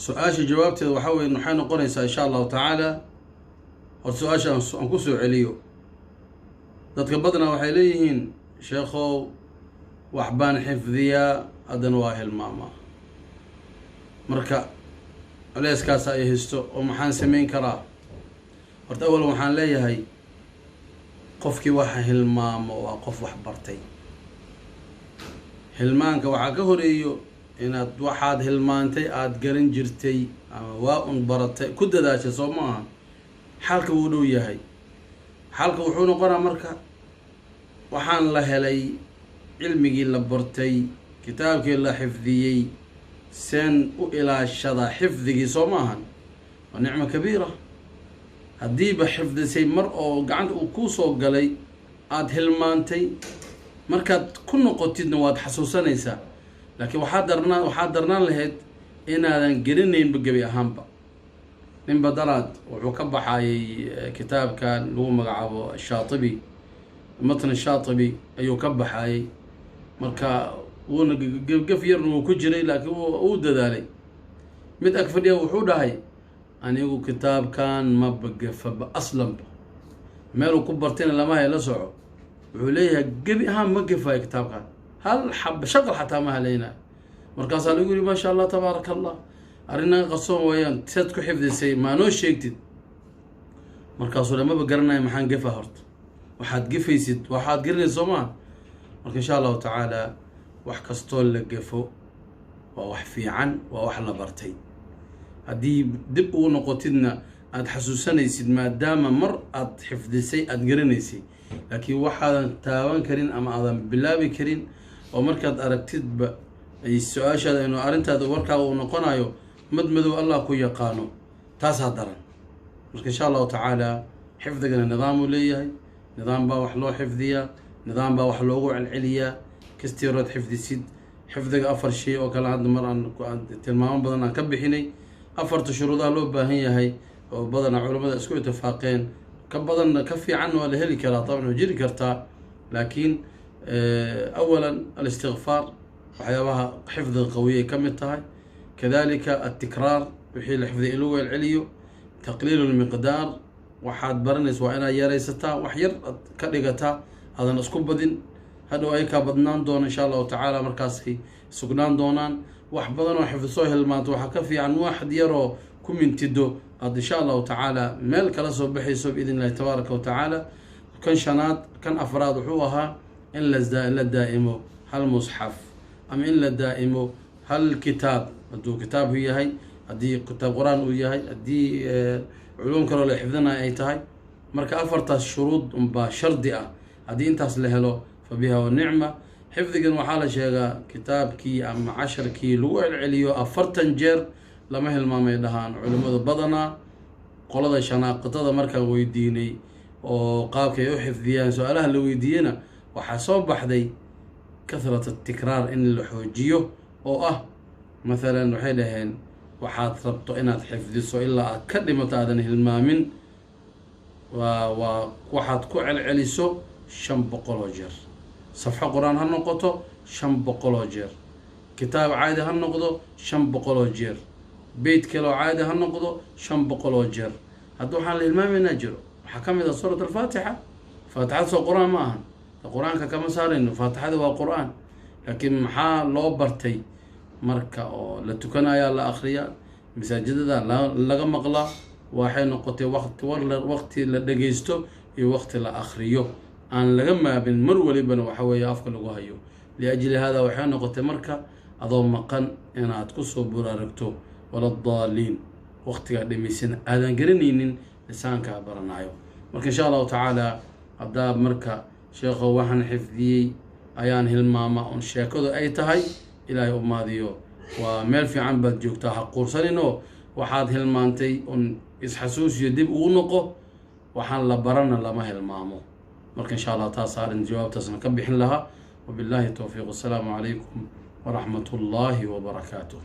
Su-aasha jawaabteeda waxaa weye, waxay noqonaysaa insha Allahu tacaala. Horta su-aasha aan ku soo celiyo. Dadka badnaa waxay leeyihiin: "Sheekhow, wax baan xifdiyaa, haddana waa hilmaamaa." Marka culeyskaas ay haysto oo maxaan samayn karaa? Horta awalan waxaan leeyahay, qofkii waxa hilmaamo waa qof wax bartay. Hilmaanka waxaa ka horeeyo inaad waxaad hilmaantay aada garan jirtay ama waa un baratay, ku dadaashay, soo ma aha? Xalka wuu dhow yahay. Xalka wuxuu noqonaa marka waxaan la helay, cilmigii la bartay, kitaabkii la xifdiyey, seen u ilaashadaa xifdigii? Soo ma ahan? Waa nicmo kabiira. Haddiiba xifdisay mar oo gacanta uu kuu soo galay, aada hilmaantay, markaad ku noqotidna waad xasuusanaysaa. Laakiin waxaa darnaan lahayd inaadan gelinaynba gebi ahaanba. Nin badalaad wuxuu ka baxayay kitaabkan lagu magacaabo Shaatibi, matn Shaatibi ayuu ka baxayay. Marka wuuna gefgef yarna wuu ku jiray, laakiin wuu dadaalay. Mid ag fadhiya wuxuu dhahay: "Anigu kitaabkan maba gefaba aslanba." Meeluu ku bartayna lama hay, la soco. Wuxuu leeyahay: "Gebi ahaan ma gefayo kitaabkan, hal xab shaqal xataa ma halaynayo." Markaasaa lagu yidhi: "Maasha Allah, tabaaraka Allah, arrinaga qarsoon weeyaan, sead ku xifdisay? Maa noo sheegtid?" Markaasuu le: "Maba garanayo maxaan gefa." Horta waxaad gefaysid waxaad garanaysa, soo maa? Marka insha Allahu tacaala, wax kastoo la gefo waa wax fiican, waa wax la bartay. Haddii dib ugu noqotidna aada xasuusanaysid, maadaama mar aada xifdisay, aada garanaysay. Laakiin waxaadan taaban karin ama aadan bilaabi karin oo markaad aragtidba ay su-aashaada inu arrintaada warkaaga uu noqonayo mad madow, Allah ku yaqaano, taasaa daran. Marka insha Allahu tacaala, xifdigana nidaam uu leeyahay. Nidaam baa wax loo xifdiyaa, nidaam baa wax loogu celceliyaa. Kastirood xifdisid, xifdiga afar shay oo kale hadda mar aan tilmaamo badan aan ka bixinay, afarta shuruudaha loo baahan yahay oo badanaa culamada isku itifaaqeen. Ka badanna, ka fiicanna waa la heli karaa, dabcan way jiri kartaa. Laakiin awalan alistikfaar, waxyaabaha xifdiga qawiyay ka mid tahay. Kadalika altikraar, wixii la xifdiya in lagu celceliyo. Taqliilu lmiqdaar, waxaad baranaysa waa inaad yaraysataa, wax yar aad ka dhigataa, aadan isku badin. Hadhow ay kaa badnaan doona insha Allahu tacaala, markaasay sugnaan doonaan. Wax badan oo xifdisoo hilmaanto waxaa ka fiican wax yaroo ku mintido, aad insha Allahu tacaala meel kala soo baxayso biidn Illahi tabaaraka wa tacaala. Kan shanaad, kan afraad wuxuu ahaa in la daa'imo hal musxaf ama in la daa'imo hal kitaab, hadduu kitaabku yahay, haddii kitaab Qur-aan uu yahay, haddii culum kaloo la xifdinayo ay tahay. Marka afartaas shuruud unbaa shardi ah. Haddii intaas la helo, fa biha wa nicma. Xifdigan waxaa la sheegaa kitaabkii ama casharkii lagu celceliyo 40 jeer lama hilmaamay, dhahaan culimmadu badanaa. Qolada shanaaqitada markaan weydiinay oo qaabkay u xifdiyaan su-aalaha la weydiiyena, waxaa soo baxday kathrat atikraar in la xoojiyo, oo ah mathalan waxay dhaheen: waxaad rabto inaad xifdiso ilaa aad ka dhimato aadan hilmaamin, waa waxaad ku celceliso 500 oo jeer. Safxo Qur-aan ha noqoto, 500 oo jeer. Kitaab caadi ha noqdo, 500 oo jeer. Beyt kaloo caadi ha noqdo, 500 oo jeer. Hadda waxaan la hilmaamaynaa jiro, waxaa ka mid ah suurat Alfaatixa. Faatixada soo Qur-aan ma ahan? Qur-aanka kama saarayno, Faatixada waa Qur-aan. Laakiin maxaa loo bartay? Marka oo la tukanayaa la akriyaa, masaajidada laga maqlaa. Waxay noqotay waqti waqti la dhageysto iyo waqti la akriyo aan laga maabin, mar walibana waxa weeye afka lagu hayo. Liajli hada waxay noqotay marka adoo maqan inaad kusoo buraaragto "waladaaliin", waqtigaa dhamaysan aadan garanaynin, lisaankaa baranayo. Marka insha Allahu tacaala, haddaa marka "Sheekho, waxaan xifdiyey ayaan hilmaama" un sheekadu ay tahay, Ilaahay u maadiyo, waa meel fiican baad joogtaa. Ha quursaninoo waxaad hilmaantay un isxasuusiyo, dib ugu noqo. Waxaan la barana lama hilmaamo. Marka insha Allah taas arrin jawaabtaasna ka bixin lahaa. Wabillahi towfiiq. Assalaamu calaykum waraxmat ullaahi wabarakaatuh.